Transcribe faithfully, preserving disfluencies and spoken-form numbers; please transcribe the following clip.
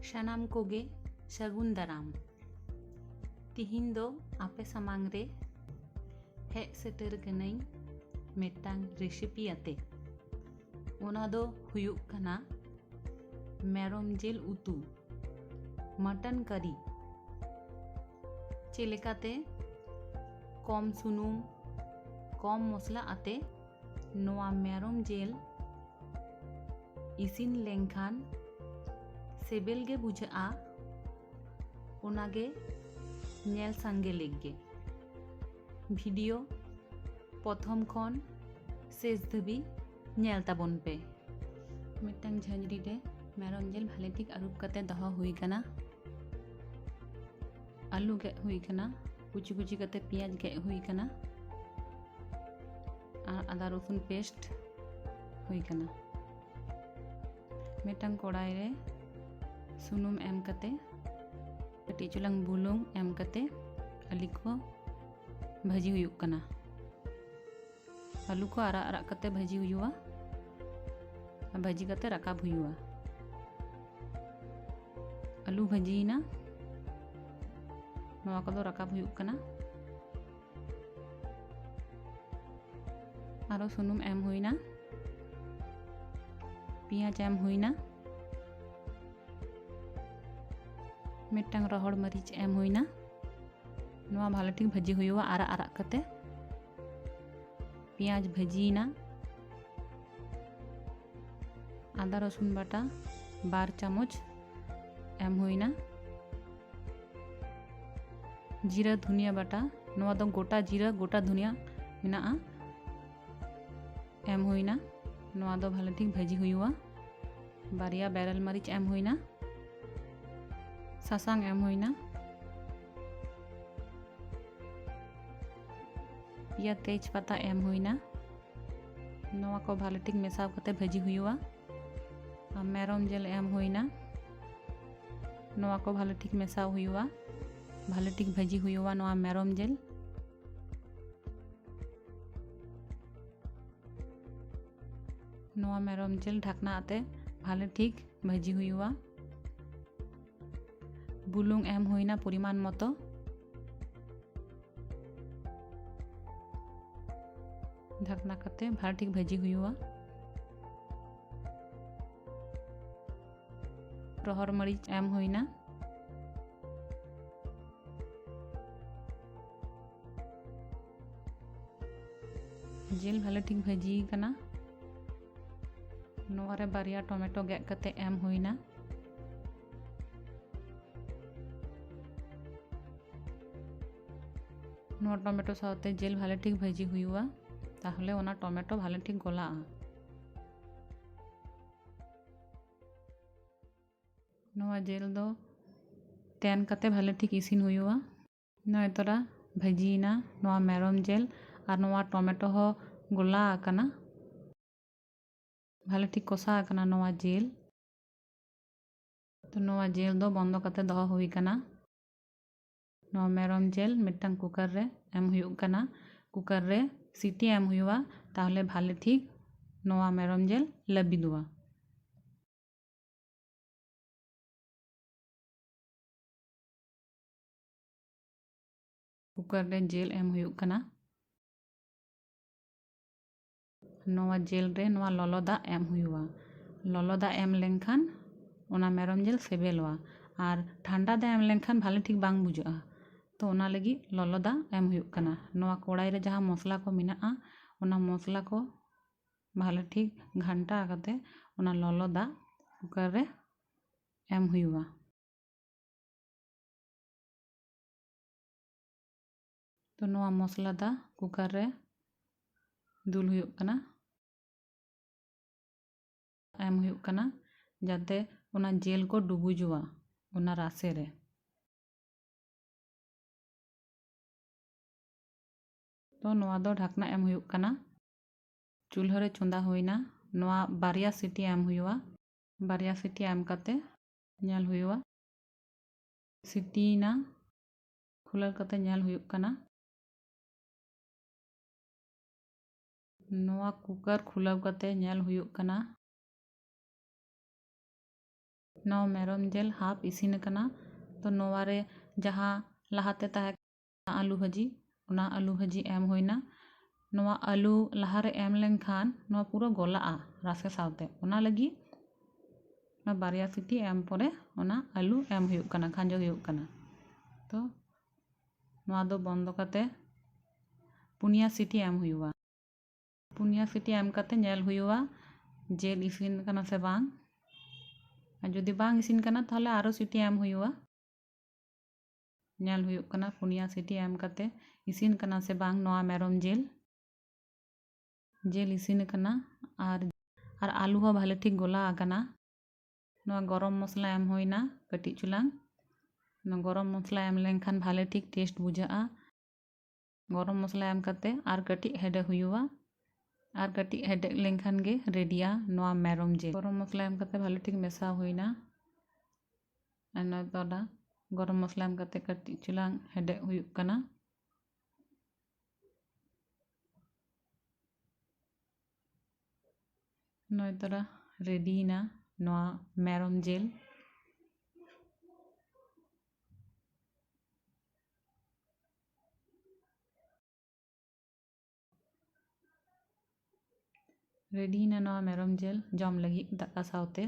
ᱥᱟᱱᱟᱢ ᱠᱚᱜᱮ ᱥᱟᱹᱜᱩᱱ ᱫᱟᱨᱟᱢ᱾ ᱛᱤᱦᱤᱧ ᱫᱚ ᱟᱯᱮ ᱥᱟᱢᱟᱝ ᱨᱮ ᱦᱮᱡ ᱥᱮᱴᱮᱨ ᱠᱟᱹᱱᱟᱹᱧ ᱢᱤᱫᱴᱟᱝ ᱨᱮᱥᱤᱯᱤ ᱟᱛᱮ᱾ ᱚᱱᱟ ᱫᱚ ᱦᱩᱭᱩᱜ ᱠᱟᱱᱟ ᱢᱮᱨᱚᱢ ᱡᱤᱞ ᱩᱛᱩ, ᱢᱟᱴᱚᱱ ᱠᱟᱨᱤ᱾ ᱪᱮᱫ ᱞᱮᱠᱟᱛᱮ ᱠᱚᱢ ᱥᱩᱱᱩᱢ, ᱠᱚᱢ ᱢᱚᱥᱞᱟ ᱟᱛᱮ ᱱᱚᱣᱟ ᱢᱮᱨᱚᱢ ᱡᱤᱞ ᱤᱥᱤᱱ ᱞᱮᱱᱠᱷᱟᱱ ᱥᱤᱵᱤᱞ ᱜᱮ ᱵᱩᱡᱷᱟᱹᱜᱼᱟ, ᱚᱱᱟᱜᱮ ᱧᱮᱞ ᱥᱟᱸᱜᱮ ᱞᱮᱠ ᱜᱮ᱾ ᱵᱷᱤᱰᱤᱭᱳ ᱯᱨᱚᱛᱷᱚᱢ ᱠᱷᱚᱱ ᱥᱮᱥ ᱫᱷᱟᱹᱵᱤᱡ ᱧᱮᱞ ᱛᱟᱵᱚᱱ ᱯᱮ᱾ ᱢᱤᱫᱴᱟᱝ ᱡᱷᱟᱹᱡᱽᱨᱤ ᱨᱮ ᱢᱮᱨᱚᱢ ᱡᱤᱞ ᱵᱷᱟᱞᱮ ᱴᱷᱤᱠ ᱟᱹᱨᱩᱵ ᱠᱟᱛᱮ ᱫᱚᱦᱚ ᱦᱩᱭ ᱠᱟᱱᱟ᱾ ᱟᱹᱞᱩ ᱜᱮᱫ ᱦᱩᱭ ᱠᱟᱱᱟ, ᱠᱩᱪᱤ ᱠᱩᱪᱤ ᱠᱟᱛᱮ ᱯᱮᱸᱭᱟᱡᱽ ᱜᱮᱫ ᱦᱩᱭ ᱠᱟᱱᱟ, ᱟᱨ ᱟᱫᱟ ᱨᱚᱥᱩᱱ ᱯᱮᱥᱴ ᱦᱩᱭ ᱠᱟᱱᱟ᱾ ᱢᱤᱫᱴᱟᱝ ᱠᱚᱲᱟᱭ ᱨᱮ ᱥᱩᱱᱩᱢ ᱮᱢ ᱠᱟᱛᱮ ᱠᱟᱹᱴᱤᱡ ᱪᱩᱞᱟᱝ ᱵᱩᱞᱩᱝ ᱮᱢ ᱠᱟᱛᱮ ᱟᱹᱞᱩ ᱠᱚ ᱵᱷᱟᱹᱡᱤ ᱦᱩᱭᱩᱜ ᱠᱟᱱᱟ᱾ ᱟᱹᱞᱩ ᱠᱚ ᱟᱨᱟᱜ ᱟᱨᱟᱜ ᱠᱟᱛᱮ ᱵᱷᱟᱹᱡᱤ ᱦᱩᱭᱩᱜᱼᱟ᱾ ᱵᱷᱟᱹᱡᱤ ᱠᱟᱛᱮ ᱨᱟᱠᱟᱵ ᱦᱩᱭᱩᱜᱼᱟ᱾ ᱟᱹᱞᱩ ᱵᱷᱟᱹᱡᱤᱭᱮᱱᱟ, ᱱᱚᱣᱟ ᱠᱚᱫᱚ ᱨᱟᱠᱟᱵ ᱦᱩᱭᱩᱜ ᱠᱟᱱᱟ᱾ ᱟᱨᱚ ᱥᱩᱱᱩᱢ ᱮᱢ ᱦᱩᱭᱱᱟ, ᱯᱮᱸᱭᱟᱡᱽ ᱮᱢ ᱦᱩᱭᱱᱟ, ᱢᱤᱫᱴᱟᱝ ᱨᱚᱦᱚᱲ ᱢᱟᱹᱨᱤᱪ ᱮᱢ ᱦᱩᱭᱱᱟ᱾ ᱱᱚᱣᱟ ᱵᱷᱟᱞᱮ ᱴᱷᱤᱠ ᱵᱷᱟᱹᱡᱤ ᱦᱩᱭᱩᱜᱼᱟ ᱟᱨᱟᱜ ᱟᱨᱟᱜ ᱠᱟᱛᱮ᱾ ᱯᱮᱸᱭᱟᱡᱽ ᱵᱷᱟᱹᱡᱤᱭᱮᱱᱟ᱾ ᱟᱫᱟ ᱨᱚᱥᱩᱱ ᱵᱟᱴᱟ ᱵᱟᱨ ᱪᱟᱢᱚᱪ ᱮᱢ ᱦᱩᱭᱱᱟ᱾ ᱡᱤᱨᱟᱹ ᱫᱷᱩᱱᱤᱭᱟᱹ ᱵᱟᱴᱟ, ᱱᱚᱣᱟ ᱫᱚ ᱜᱚᱴᱟ ᱡᱤᱨᱟᱹ ᱜᱚᱴᱟ ᱫᱷᱩᱱᱤᱭᱟᱹ ᱢᱮᱱᱟᱜᱼᱟ, ᱮᱢ ᱦᱩᱭᱱᱟ᱾ ᱱᱚᱣᱟ ᱫᱚ ᱵᱷᱟᱞᱮ ᱴᱷᱤᱠ ᱵᱷᱟᱹᱡᱤ ᱦᱩᱭᱩᱜᱼᱟ᱾ ᱵᱟᱨᱭᱟ ᱵᱮᱨᱮᱞ ᱢᱟᱹᱨᱤᱪ ᱮᱢ ᱦᱩᱭᱱᱟ᱾ ᱥᱟᱥᱟᱝ ᱮᱢ ᱦᱩᱭᱱᱟ᱾ ᱯᱮᱭᱟ ᱛᱮᱡᱽ ᱯᱟᱛᱟ ᱮᱢ ᱦᱩᱭᱱᱟ᱾ ᱱᱚᱣᱟ ᱠᱚ ᱵᱷᱟᱞᱮ ᱴᱷᱤᱠ ᱢᱮᱥᱟᱣ ᱠᱟᱛᱮ ᱵᱷᱟᱹᱡᱤ ᱦᱩᱭᱩᱜᱼᱟ᱾ ᱟᱨ ᱢᱮᱨᱚᱢ ᱡᱤᱞ ᱮᱢ ᱦᱩᱭᱱᱟ᱾ ᱱᱚᱣᱟ ᱠᱚ ᱵᱷᱟᱞᱮ ᱴᱷᱤᱠ ᱢᱮᱥᱟᱣ ᱦᱩᱭᱩᱜᱼᱟ᱾ ᱵᱷᱟᱞᱮ ᱴᱷᱤᱠ ᱵᱷᱟᱹᱡᱤ ᱦᱩᱭᱩᱜᱼᱟ ᱱᱚᱣᱟ ᱢᱮᱨᱚᱢ ᱡᱤᱞ᱾ ᱱᱚᱣᱟ ᱢᱮᱨᱚᱢ ᱡᱤᱞ ᱰᱷᱟᱠᱱᱟ ᱟᱛᱮ ᱵᱷᱟᱞᱮ ᱴᱷᱤᱠ ᱵᱷᱟᱹᱡᱤ ᱦᱩᱭᱩᱜᱼᱟ᱾ ᱵᱩᱞᱩᱝ ᱮᱢ ᱦᱩᱭᱱᱟ ᱯᱚᱨᱤᱢᱟᱱ ᱢᱚᱛᱚ᱾ ᱰᱷᱟᱠᱱᱟ ᱠᱟᱛᱮ ᱵᱷᱟᱞᱮ ᱴᱷᱤᱠ ᱵᱷᱟᱹᱡᱤ ᱦᱩᱭᱩᱜᱼᱟ᱾ ᱨᱚᱦᱚᱲ ᱢᱟᱹᱨᱤᱪ ᱮᱢ ᱦᱩᱭᱱᱟ᱾ ᱡᱤᱞ ᱵᱷᱟᱞᱮ ᱴᱷᱤᱠ ᱵᱷᱟᱹᱡᱤ ᱠᱟᱱᱟ᱾ ᱱᱚᱣᱟ ᱨᱮ ᱵᱟᱨᱭᱟ ᱴᱚᱢᱮᱴᱳ ᱜᱮᱫ ᱠᱟᱛᱮ ᱮᱢ ᱦᱩᱭᱱᱟ᱾ ᱱᱚᱣᱟ ᱴᱚᱢᱮᱴᱳ ᱥᱟᱶᱛᱮ ᱡᱤᱞ ᱵᱷᱟᱞᱮ ᱴᱷᱤᱠ ᱵᱷᱟᱹᱡᱤ ᱦᱩᱭᱩᱜᱼᱟ, ᱛᱟᱦᱚᱞᱮ ᱚᱱᱟ ᱴᱚᱢᱮᱴᱳ ᱵᱷᱟᱞᱮ ᱴᱷᱤᱠ ᱜᱚᱞᱟᱜᱼᱟ᱾ ᱱᱚᱣᱟ ᱡᱤᱞ ᱫᱚ ᱛᱮᱱ ᱠᱟᱛᱮ ᱵᱷᱟᱞᱮ ᱴᱷᱤᱠ ᱤᱥᱤᱱ ᱦᱩᱭᱩᱜᱼᱟ᱾ ᱱᱚᱜᱼᱚᱭ ᱛᱚᱨᱟ ᱵᱷᱟᱹᱡᱤᱭᱮᱱᱟ ᱱᱚᱣᱟ ᱢᱮᱨᱚᱢ ᱡᱤᱞ, ᱟᱨ ᱱᱚᱣᱟ ᱴᱚᱢᱮᱴᱳ ᱦᱚᱸ ᱜᱚᱞᱟ ᱟᱠᱟᱱᱟ, ᱵᱷᱟᱞᱮ ᱴᱷᱤᱠ ᱠᱚᱥᱟ ᱟᱠᱟᱱᱟ ᱱᱚᱣᱟ ᱡᱤᱞ᱾ ᱛᱚ ᱱᱚᱣᱟ ᱡᱤᱞ ᱫᱚ ᱵᱚᱱᱫᱚ ᱠᱟᱛᱮ ᱫᱚᱦᱚ ᱦᱩᱭ ᱟᱠᱟᱱᱟ᱾ ᱱᱚᱣᱟ ᱢᱮᱨᱚᱢ ᱡᱤᱞ ᱢᱤᱫᱴᱟᱝ ᱠᱩᱠᱟᱨ ᱨᱮ ᱮᱢ ᱦᱩᱭᱩᱜ ᱠᱟᱱᱟ᱾ ᱠᱩᱠᱟᱨ ᱨᱮ ᱥᱤᱴᱤ ᱮᱢ ᱦᱩᱭᱩᱜᱼᱟ, ᱛᱟᱦᱚᱞᱮ ᱵᱷᱟᱞᱮ ᱴᱷᱤᱠ ᱱᱚᱣᱟ ᱢᱮᱨᱚᱢ ᱡᱤᱞ ᱞᱟᱹᱵᱤᱫᱚᱜᱼᱟ᱾ ᱠᱩᱠᱟᱨ ᱨᱮ ᱡᱤᱞ ᱮᱢ ᱦᱩᱭᱩᱜ ᱠᱟᱱᱟ᱾ ᱱᱚᱣᱟ ᱡᱤᱞ ᱨᱮ ᱱᱚᱣᱟ ᱞᱚᱞᱚ ᱫᱟᱜ ᱮᱢ ᱦᱩᱭᱩᱜᱼᱟ᱾ ᱞᱚᱞᱚ ᱫᱟᱜ ᱮᱢ ᱞᱮᱱᱠᱷᱟᱱ ᱚᱱᱟ ᱢᱮᱨᱚᱢ ᱡᱤᱞ ᱥᱤᱵᱤᱞᱚᱜᱼᱟ, ᱟᱨ ᱴᱷᱟᱱᱰᱟ ᱫᱟᱜ ᱮᱢ ᱞᱮᱱᱠᱷᱟᱱ ᱵᱷᱟᱞᱮ ᱴᱷᱤᱠ ᱵᱟᱝ ᱵᱩᱡᱷᱟᱹᱜᱼᱟ᱾ ᱛᱚ ᱚᱱᱟ ᱞᱟᱹᱜᱤᱫ ᱞᱚᱞᱚ ᱫᱟᱜ ᱮᱢ ᱦᱩᱭᱩᱜ ᱠᱟᱱᱟ᱾ ᱱᱚᱣᱟ ᱠᱚᱲᱟᱭ ᱨᱮ ᱡᱟᱦᱟᱸ ᱢᱚᱥᱞᱟ ᱠᱚ ᱢᱮᱱᱟᱜᱼᱟ, ᱚᱱᱟ ᱢᱚᱥᱞᱟ ᱠᱚ ᱵᱷᱟᱞᱮ ᱴᱷᱤᱠ ᱜᱷᱟᱱᱴᱟ ᱠᱟᱛᱮ ᱚᱱᱟ ᱞᱚᱞᱚ ᱫᱟᱜ ᱠᱩᱠᱟᱨ ᱨᱮ ᱮᱢ ᱦᱩᱭᱩᱜᱼᱟ᱾ ᱛᱚ ᱱᱚᱣᱟ ᱢᱚᱥᱞᱟ ᱫᱟᱜ ᱠᱩᱠᱟᱨ ᱨᱮ ᱫᱩᱞ ᱦᱩᱭᱩᱜ ᱠᱟᱱᱟ, ᱮᱢ ᱦᱩᱭᱩᱜ ᱠᱟᱱᱟ, ᱡᱟᱛᱮ ᱚᱱᱟ ᱡᱤᱞ ᱠᱚ ᱰᱩᱵᱩᱡᱚᱜᱼᱟ ᱚᱱᱟ ᱨᱟᱥᱮ ᱨᱮ᱾ ᱛᱚ ᱱᱚᱣᱟ ᱫᱚ ᱰᱷᱟᱠᱱᱟ ᱮᱢ ᱦᱩᱭᱩᱜ ᱠᱟᱱᱟ᱾ ᱪᱩᱞᱦᱟᱹ ᱨᱮ ᱪᱚᱸᱫᱟ ᱦᱩᱭᱱᱟ᱾ ᱱᱚᱣᱟ ᱵᱟᱨᱭᱟ ᱥᱤᱴᱤ ᱮᱢ ᱦᱩᱭᱩᱜᱼᱟ᱾ ᱵᱟᱨᱭᱟ ᱥᱤᱴᱤ ᱮᱢ ᱠᱟᱛᱮ ᱧᱮᱞ ᱦᱩᱭᱩᱜᱼᱟ᱾ ᱥᱤᱴᱤᱭᱮᱱᱟ, ᱠᱷᱩᱞᱟᱹᱣ ᱠᱟᱛᱮ ᱧᱮᱞ ᱦᱩᱭᱩᱜ ᱠᱟᱱᱟ᱾ ᱱᱚᱣᱟ ᱠᱩᱠᱟᱨ ᱠᱷᱩᱞᱟᱹᱣ ᱠᱟᱛᱮ ᱧᱮᱞ ᱦᱩᱭᱩᱜ ᱠᱟᱱᱟ᱾ ᱱᱚᱣᱟ ᱢᱮᱨᱚᱢ ᱡᱤᱞ ᱦᱟᱯ ᱤᱥᱤᱱ ᱟᱠᱟᱱᱟ᱾ ᱛᱚ ᱱᱚᱣᱟ ᱨᱮ ᱡᱟᱦᱟᱸ ᱞᱟᱦᱟᱛᱮ ᱛᱟᱦᱮᱸ ᱠᱟᱱᱟ ᱟᱹᱞᱩ ᱵᱷᱟᱹᱡᱤ, ᱚᱱᱟ ᱟᱹᱞᱩ ᱵᱷᱟᱹᱡᱤ ᱮᱢ ᱦᱩᱭᱱᱟ᱾ ᱱᱚᱣᱟ ᱟᱹᱞᱩ ᱞᱟᱦᱟᱨᱮ ᱮᱢ ᱞᱮᱱᱠᱷᱟᱱ ᱱᱚᱣᱟ ᱯᱩᱨᱟᱹ ᱜᱚᱞᱟᱜᱼᱟ ᱨᱟᱥᱮ ᱥᱟᱶᱛᱮ᱾ ᱚᱱᱟ ᱞᱟᱹᱜᱤᱫ ᱚᱱᱟ ᱵᱟᱨᱭᱟ ᱥᱤᱴᱤ ᱮᱢ ᱯᱚᱨᱮ ᱚᱱᱟ ᱟᱹᱞᱩ ᱮᱢ ᱦᱩᱭᱩᱜ ᱠᱟᱱᱟ, ᱠᱷᱟᱸᱡᱚ ᱦᱩᱭᱩᱜ ᱠᱟᱱᱟ᱾ ᱛᱚ ᱱᱚᱣᱟ ᱫᱚ ᱵᱚᱱᱫᱚ ᱠᱟᱛᱮ ᱯᱩᱱᱭᱟ ᱥᱤᱴᱤ ᱮᱢ ᱦᱩᱭᱩᱜᱼᱟ᱾ ᱯᱩᱱᱭᱟ ᱥᱤᱴᱤ ᱮᱢ ᱠᱟᱛᱮ ᱧᱮᱞ ᱦᱩᱭᱩᱜᱼᱟ ᱡᱤᱞ ᱤᱥᱤᱱ ᱠᱟᱱᱟ ᱥᱮ ᱵᱟᱝ᱾ ᱟᱨ ᱡᱩᱫᱤ ᱵᱟᱝ ᱤᱥᱤᱱ ᱠᱟᱱᱟ, ᱛᱟᱦᱚᱞᱮ ᱟᱨᱚ ᱥᱤᱴᱤ ᱮᱢ ᱦᱩᱭᱩᱜᱼᱟ᱾ ᱧᱮᱞ ᱦᱩᱭᱩᱜ ᱠᱟᱱᱟ ᱯᱩᱱᱭᱟ ᱥᱤᱴᱤ ᱮᱢ ᱠᱟᱛᱮ ᱤᱥᱤᱱ ᱠᱟᱱᱟ ᱥᱮ ᱵᱟᱝ ᱱᱚᱣᱟ ᱢᱮᱨᱚᱢ ᱡᱤᱞ᱾ ᱡᱤᱞ ᱤᱥᱤᱱ ᱟᱠᱟᱱᱟ ᱟᱨ, ᱟᱨ ᱟᱹᱞᱩ ᱦᱚᱸ ᱵᱷᱟᱞᱮ ᱴᱷᱤᱠ ᱜᱚᱞᱟ ᱟᱠᱟᱱᱟ᱾ ᱱᱚᱣᱟ ᱜᱚᱨᱚᱢ ᱢᱚᱥᱞᱟ ᱮᱢ ᱦᱩᱭᱱᱟ ᱠᱟᱹᱴᱤᱡ ᱪᱩᱞᱟᱝ᱾ ᱱᱚᱣᱟ ᱜᱚᱨᱚᱢ ᱢᱚᱥᱞᱟ ᱮᱢ ᱞᱮᱱᱠᱷᱟᱱ ᱵᱷᱟᱞᱮ ᱴᱷᱤᱠ ᱴᱮᱥᱴ ᱵᱩᱡᱷᱟᱹᱜᱼᱟ᱾ ᱜᱚᱨᱚᱢ ᱢᱚᱥᱞᱟ ᱮᱢ ᱠᱟᱛᱮ ᱟᱨ ᱠᱟᱹᱴᱤᱡ ᱦᱮᱰᱮᱡ ᱦᱩᱭᱩᱜᱼᱟ᱾ ᱟᱨ ᱠᱟᱹᱴᱤᱡ ᱦᱮᱰᱮᱡ ᱞᱮᱱᱠᱷᱟᱱ ᱜᱮ ᱨᱮᱰᱤᱭᱟ ᱱᱚᱣᱟ ᱢᱮᱨᱚᱢ ᱡᱤᱞ᱾ ᱜᱚᱨᱚᱢ ᱢᱚᱥᱞᱟ ᱮᱢ ᱠᱟᱛᱮ ᱵᱷᱟᱞᱮ ᱴᱷᱤᱠ ᱢᱮᱥᱟᱣ ᱦᱩᱭᱱᱟ᱾ ᱟᱨ ᱱᱚᱣᱟ ᱛᱚᱨᱟ ᱜᱚᱨᱚᱢ ᱢᱚᱥᱞᱟ ᱮᱢ ᱠᱟᱛᱮ ᱠᱟᱹᱴᱤᱡ ᱪᱩᱞᱟᱝ ᱦᱮᱰᱮᱡ ᱦᱩᱭᱩᱜ ᱠᱟᱱᱟ᱾ ᱱᱚᱜᱼᱚᱭ ᱛᱚᱨᱟ ᱨᱮᱰᱤᱭᱮᱱᱟ ᱱᱚᱣᱟ ᱢᱮᱨᱚᱢ ᱡᱤᱞ᱾ ᱨᱮᱰᱤᱭᱮᱱᱟ ᱱᱚᱣᱟ ᱢᱮᱨᱚᱢ ᱡᱤᱞ ᱡᱚᱢ ᱞᱟᱹᱜᱤᱫ ᱫᱟᱠᱟ ᱥᱟᱶᱛᱮ᱾